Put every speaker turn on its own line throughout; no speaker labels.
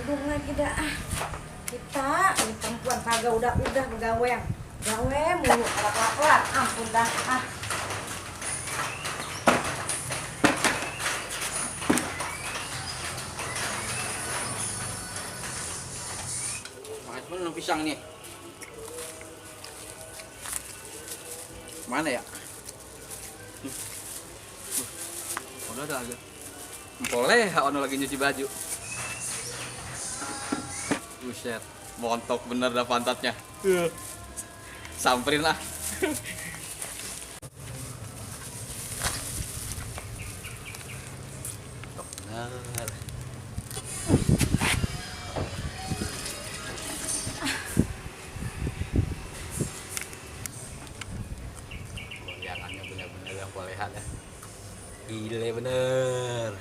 Aduh lagi dah. Kita ini perempuan kagak udah gawe mulu kelar. Ampun dah.
Mana pisang nih? Mana ya? Udah ada aja. Boleh, ono lagi nyuci baju. Buset, montok bener dah pantatnya. Samperin lah. Bener. Goyangannya bener-bener yang polehan ya. Gile bener.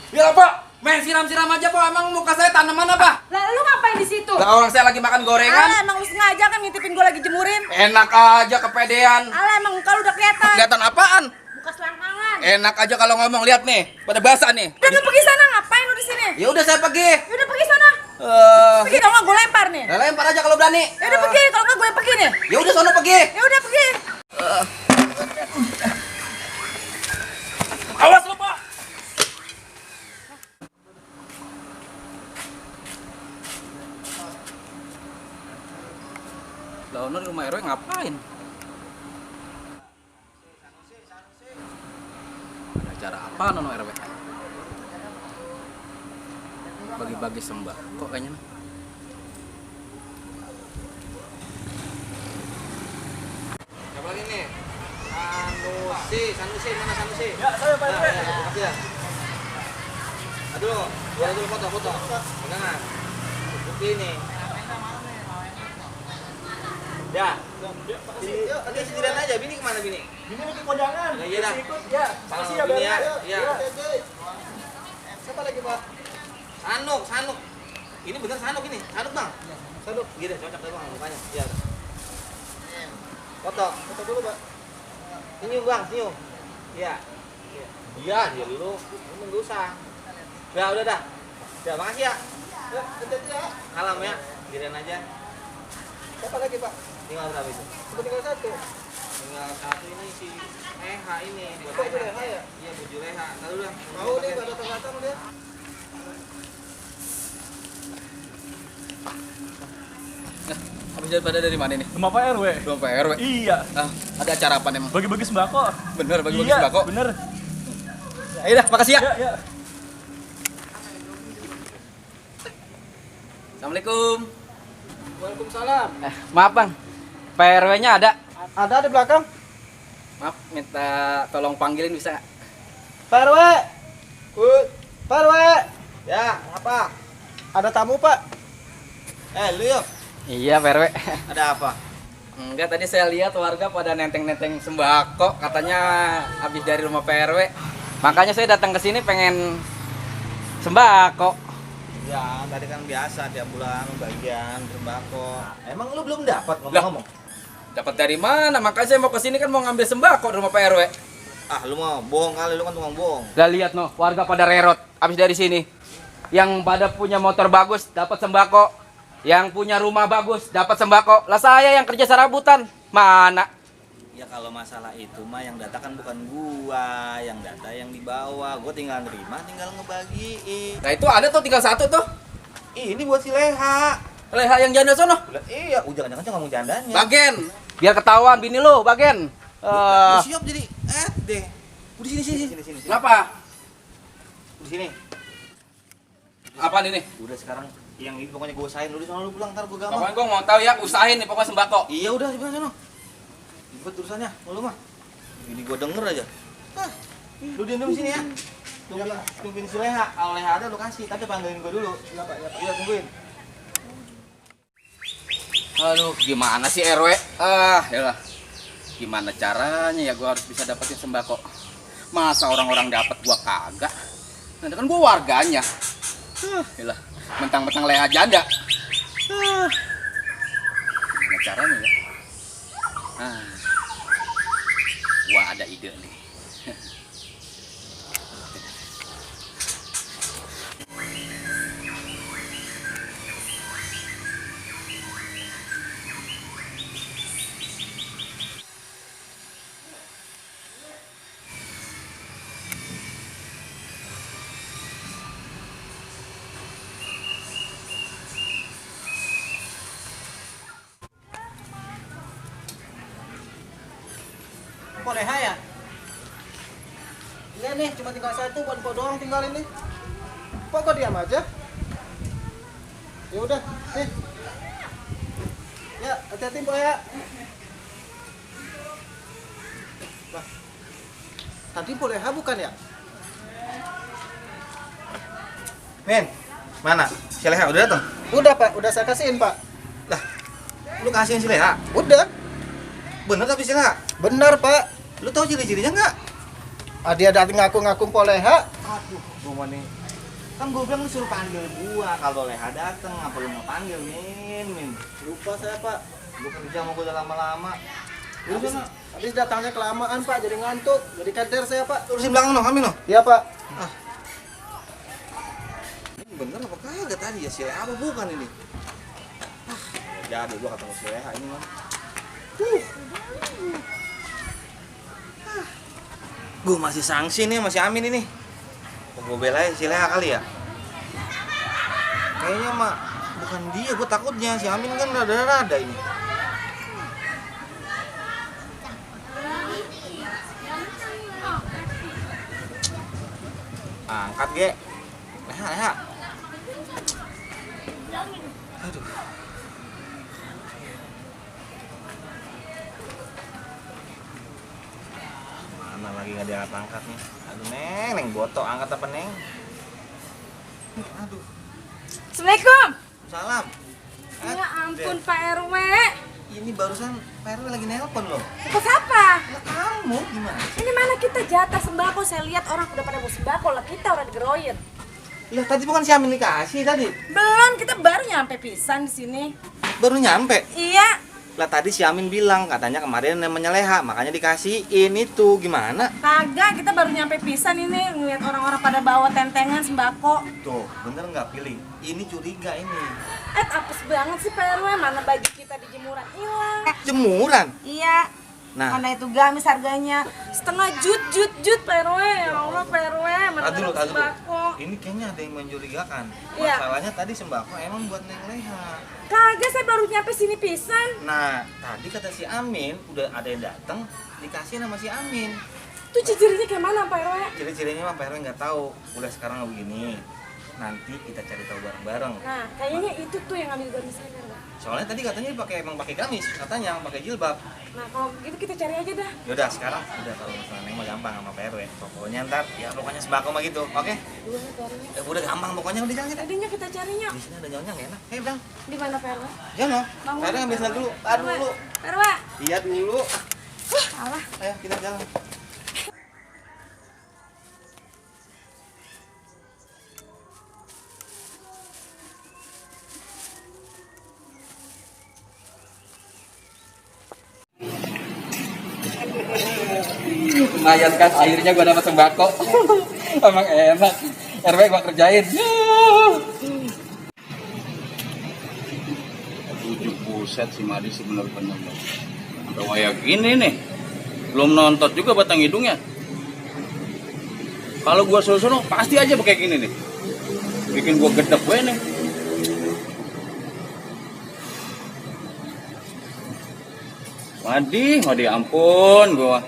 Ya Pak, main siram-siram aja Pak. Emang muka saya tanaman apa?
Lah lu ngapain di situ?
Lah orang saya lagi makan gorengan.
Alah, emang lu sengaja kan ngintipin gue lagi jemurin.
Enak aja kepedean.
Alah, emang muka lu udah kelihatan.
Kelihatan apaan?
Buka selangkangan.
Enak aja kalau ngomong, lihat nih, pada basah nih.
Udah lu pergi sana, ngapain lu di sini?
Ya udah saya pergi.
Ya udah pergi sana. Pergi kalau nggak gue lempar nih.
Lempar aja kalau berani.
Ya udah pergi, kalau nggak gue yang pergi nih.
Ya udah sono pergi.
Ya udah pergi.
Awas lu Pak. Lah ono di rumah RW ngapain? Ada acara apa nono RW? Bagi-bagi sembako kayaknya. Siapa lagi nih? Sanusi, mana Sanusi?
Ya, saya Pak RW.
Makasih ya. Aduh, boleh dulu foto. Pegangan. Bukti nih. Ya. Yuk, nanti sendirian aja. Bini kemana Bini?
Bini lagi kondangan.
Ya, iya dah.
Masih ikut. Ya,
Salam
makasih ya
Bini
Bang.
ya.
Iya.
Iya.
Siapa lagi Pak?
Sanuk. Ini bener Sanuk ini. Sanuk Bang. Sanuk. Gini cocok deh Bang mukanya. Iya. Foto.
Foto dulu Pak.
Senyum Bang, senyum. Iya. Iya, dia dulu. Ini enggak usah. Udah dah. Ya, makasih ya.
Ya, hati-hati ya.
Salam ya. Giliran aja.
Siapa lagi Pak?
Tinggal berapa itu?
Cuma tinggal satu.
Tinggal satu ini si Leha ini buat
Kok itu Leha ya?
Iya, baju Leha. Tahu dah.
Mau nih, nggak datang-datang dia.
Habis daripada dari mana nih?
Rumah Pak RW.
Rumah Pak RW.
Iya.
Ada acara apa emang?
Bagi-bagi sembako.
Bener bagi-bagi
Iya,
sembako.
bener.
Ayo dah, makasih ya.
Ya, ya.
Assalamualaikum.
Waalaikumsalam.
Maaf Bang, Pak RW-nya ada?
Ada di belakang.
Maaf, minta tolong panggilin bisa nggak?
Pak RW. Pak RW.
Ya, apa?
Ada tamu Pak.
Lu yuk. Iya Pak RW. Ada apa? Enggak, tadi saya lihat warga pada nenteng-nenteng sembako, katanya habis dari rumah Pak RW. Makanya saya datang ke sini pengen sembako.
Ya, tadi kan biasa tiap bulan bagian sembako. Emang lu belum dapat ngomong-ngomong?
Dapat dari mana? Makanya saya mau ke sini kan mau ngambil sembako di rumah Pak RW.
Ah, lu mau bohong kali, lu kan tukang bohong.
Lah lihat no, warga pada rerot habis dari sini. Yang pada punya motor bagus dapat sembako. Yang punya rumah bagus dapat sembako. Lah saya yang kerja serabutan. Mana?
Ya kalau masalah itu mah yang data kan bukan gua, yang data yang dibawa. Gua tinggal nerima, tinggal ngebagiin.
Nah itu ada tuh tinggal satu tuh.
Ini buat si Leha.
Leha yang janda sono.
Iya, jangan-jangan cuma ngomong jandanya.
Bagen. Biar ketahuan bini lu, Bagen.
Lu siap jadi deh. Udah sini.
Kenapa?
Di sini.
Apaan ini?
Udah sekarang yang ini pokoknya gua usahain. Lu di sana lu pulang, ntar gua gampang.
Pokoknya gua mau tahu ya, usahain nih pokoknya sembako.
Iya udah di sana. Ribet urusannya, lu mah. Ini gua denger aja. Lu diam di sini ya. Tungguin si Leha. Kalau Leha ada lu kasih, tapi panggilin gua dulu. Iya, tungguin.
Aduh, gimana sih RW? Yalah. Gimana caranya ya gua harus bisa dapetin sembako? Masa orang-orang dapat gua kagak? Nanti kan gua warganya. Yalah, mentang-mentang Leha janda. Gimana caranya ya?
poleha ya? Iya nih, cuma tinggal satu, buat Mpok doang tinggal ini. Mpok kok diam aja? Ya udah, nih. Ya, hati-hati Mpok ya. Lah, tadi poleha bukan ya?
Men, mana? Si Leha udah datang?
Udah Pak, udah saya kasihin Pak.
Lah, lu kasihin si Leha?
Udah,
Bener tapi si Leha?
benar Pak.
Lu tahu ciri-cirinya nggak?
Dia datang ngaku-ngaku poleha.
Aduh, gua mau nih. Kan gua bilang lu suruh panggil gua. Kalau Leha datang, apa lu mau panggil, Min?
Lupa saya Pak.
Lu kerja mau gua udah lama-lama. Lu sana.
Habis datangnya kelamaan Pak, jadi ngantuk. Jadi kader saya Pak.
Terusin belakang no, kami no.
Iya Pak.
Ini bener apa kagak tadi ya si Leha apa bukan ini? Jadi gua ketemu si Leha ini mah. Gue masih sanksi nih, masih Amin ini. Gue belain si Leha kali ya? Kayaknya mah bukan dia, gue takutnya si Amin kan rada-rada ini. Angkat ge. Leha. Aduh. Mana lagi nggak diangkat-angkat nih? Aduh neng botok angkat apa neng? Aduh.
Assalamualaikum.
Salam.
Ya ampun Pak RW.
Ini barusan Pak RW lagi nelpon loh.
Itu siapa?
Lah kamu gimana?
Ini mana kita jatah sembako, saya lihat orang udah pada mau sembako lah, kita orang digeroyin.
Lah tadi bukan si Amin dikasih tadi?
Belum, kita baru nyampe pisan di sini.
Baru nyampe.
Iya.
Lah tadi si Amin bilang katanya kemarin namanya Leha, makanya dikasihin itu. Gimana?
Kagak, kita baru nyampe pisan ini ngeliat orang-orang pada bawa tentengan sembako.
Tuh, bener nggak pilih? Ini curiga ini.
Apes banget sih Pak RW, mana baju kita di jemuran hilang.
Jemuran.
Iya.
Nah.
Mana itu gamis harganya setengah jut Pak RW. Ya Allah Pak RW, mana
Tadi dulu,
ada
tadi dulu.
sembako.
Ini kayaknya ada yang mencurigakan.
Iya.
Masalahnya tadi sembako emang buat Neng Leha.
Kagak, saya baru nyampe sini pisan.
Nah, tadi kata si Amin udah ada yang datang dikasih sama si Amin.
Tuh ciri-cirinya kayak mana Pak RW?
Ciri-cirinya mah Pak RW nggak tahu. Udah sekarang begini. Nanti kita cari tahu bareng-bareng.
Nah, kayaknya itu tuh yang ngambil gamis saya Pak RW.
Soalnya tadi katanya emang pakai gamis, katanya pakai jilbab.
Nah, kalau gitu kita cari aja dah.
Yaudah sekarang udah kalau masalah Neng mah gampang sama Pak RW. Pokoknya ntar ya pokoknya sembako mah gitu. Oke?
Duluan Pak RW.
Udah gampang pokoknya udah jalan.
Tadinya kita carinya
Di sini ada nyonya nggak enak. Hei, Bang.
di mana Pak RW?
Ya no.
Bang,
Pak RW ngambil sana dulu.
Pak
Dulu.
RW.
Iya dulu.
Alah.
Ayo kita jalan.
Lumayan kan akhirnya gua dapat sembako. Emang enak. RW gua kerjain. Tujuh buset si Madi sih bener-bener. Udah kayak gini nih. Belum nonton juga batang hidungnya. Kalau gua sono pasti aja kayak gini nih. Bikin gua gedek gue nih. Madi ampun gua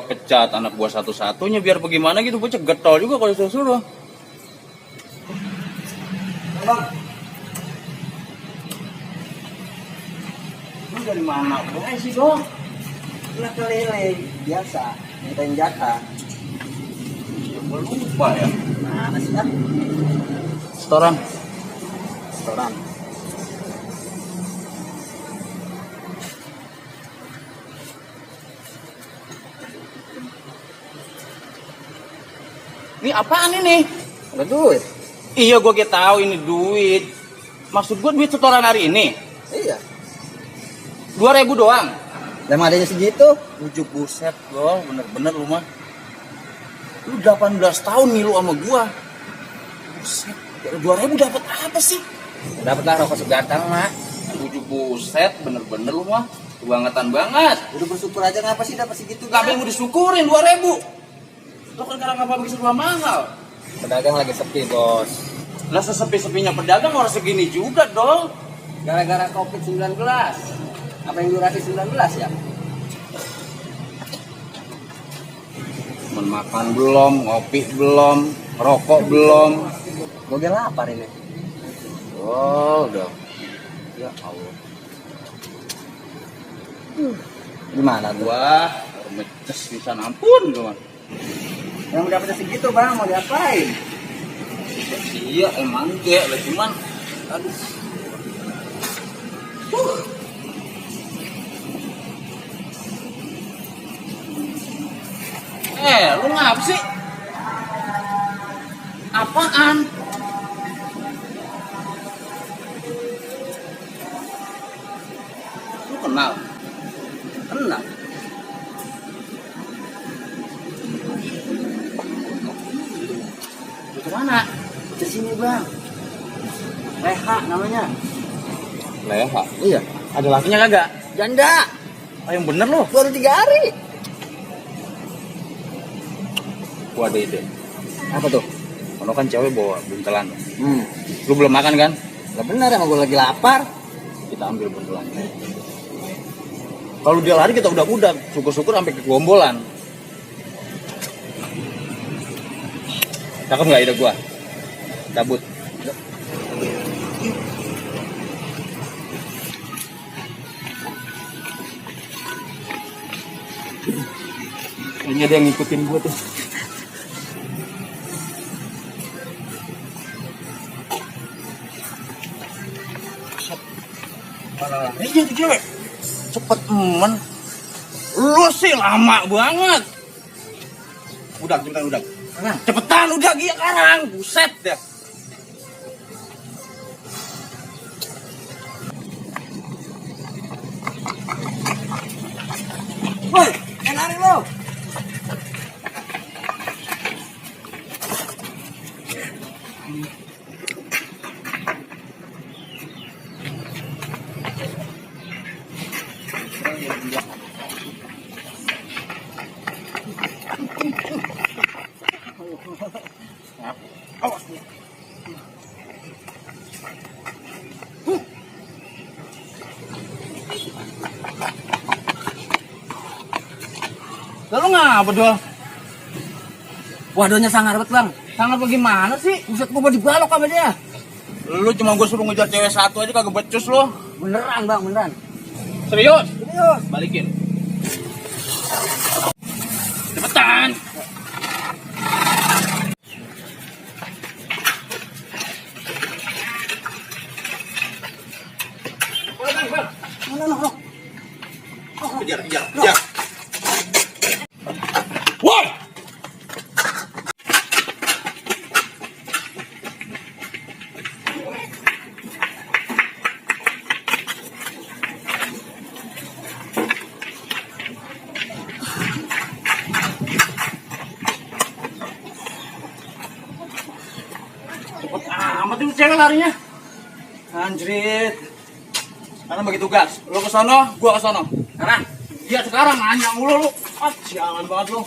pecat anak gua satu-satunya biar bagaimana gitu, bocah getol juga kalau suruh. Bang. Lu dari mana? Boleh sih, Dong.
Nah keliling biasa, mintain jatah.
Ya, gua lupa ya.
Mana sih ah?
Setoran.
Restoran.
Ini apaan ini?
Ada duit?
Iya, gua tahu ini duit. Maksud gua duit setoran hari ini.
Iya.
2.000 doang.
Lama adanya segitu?
Ujuk buset, Gol. Bener-bener lu mah. Lu 18 tahun ngilu sama gua. Buset. 2.000 dapat apa sih?
Dapat lah rokok sebatang mak.
Ujuk buset, bener-bener lu mah. Kebangetan banget.
Udah bersyukur aja ngapa sih dapat segitu?
Gak mau disyukurin 2.000. Lo kan sekarang apa bikin rumah mahal?
Pedagang lagi sepi bos.
Lah sesepi-sepinya pedagang orang segini juga dong.
Gara-gara COVID-19.
Apa yang durasi 19 ya?
Makan belum, ngopi belum, rokok belum.
Gue udah lapar ini.
Oh, udah. Ya Allah.
Gimana tuh?
Wah, meces bisa ampun gua.
Yang udah dapetnya segitu bang, mau diapain?
Iya, emang dia, cuman aduh. Lu ngapa sih? Apaan? Lu kenal?
Kenal.
Lu kemana?
Ke sini bang. Leha namanya.
Leha.
Iya.
Ada lakinya kagak?
Janda.
Oh, yang bener lu.
Baru 3 hari.
Gua ada ide.
Apa tuh?
Kalau kan cewek bawa buntelan.
Hmm.
Lu belum makan kan?
Gak benar emang gue lagi lapar.
Kita ambil buntelan. Kalau dia lari kita udah syukur-syukur sampai ke gombolan. Cakep nggak ide gua? Cabut. Kayaknya ada yang ngikutin gua tuh. Iya tuh cewek. Cepet temen. Lu sih lama banget. Udah, cepetan udah. Cepetan udah dia sekarang. Buset dah.
Woi, lari lo.
Lalu ngapa doh?
Waduhnya sangar banget bang.
Sangat bagaimana sih?
Buset gue mau dibalok sama dia.
Lu cuma gue suruh ngejar cewek satu aja kagak becus lu.
Beneran bang, beneran.
Serius?
Serius.
Balikin. Cepetan. Kejar. Woi! Cepet amat itu cewek larinya. Anjrit. Sekarang bagi tugas. Lu ke sono, gua ke sono. Sekarang. Iya sekarang nanya mulu lu. Ah, sialan banget lu.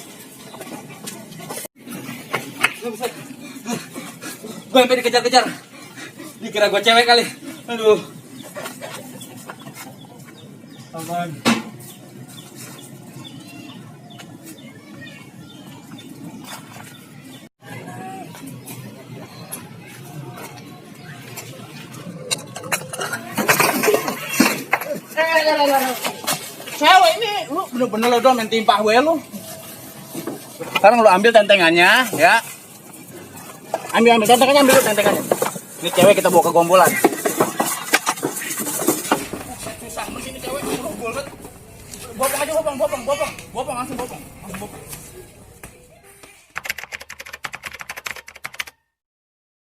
Gue sampai dikejar-kejar. Dikira gue cewek kali. Aduh. Aman. Cewek ini lu bener-bener lo dong main timpah gue lu. Sekarang lu ambil tentengannya ya. Ambil tentengannya, ambil tentengannya. Ini cewek kita bawa ke gombolan. Susah begini cewek, bopong aja, bopong langsung bopong.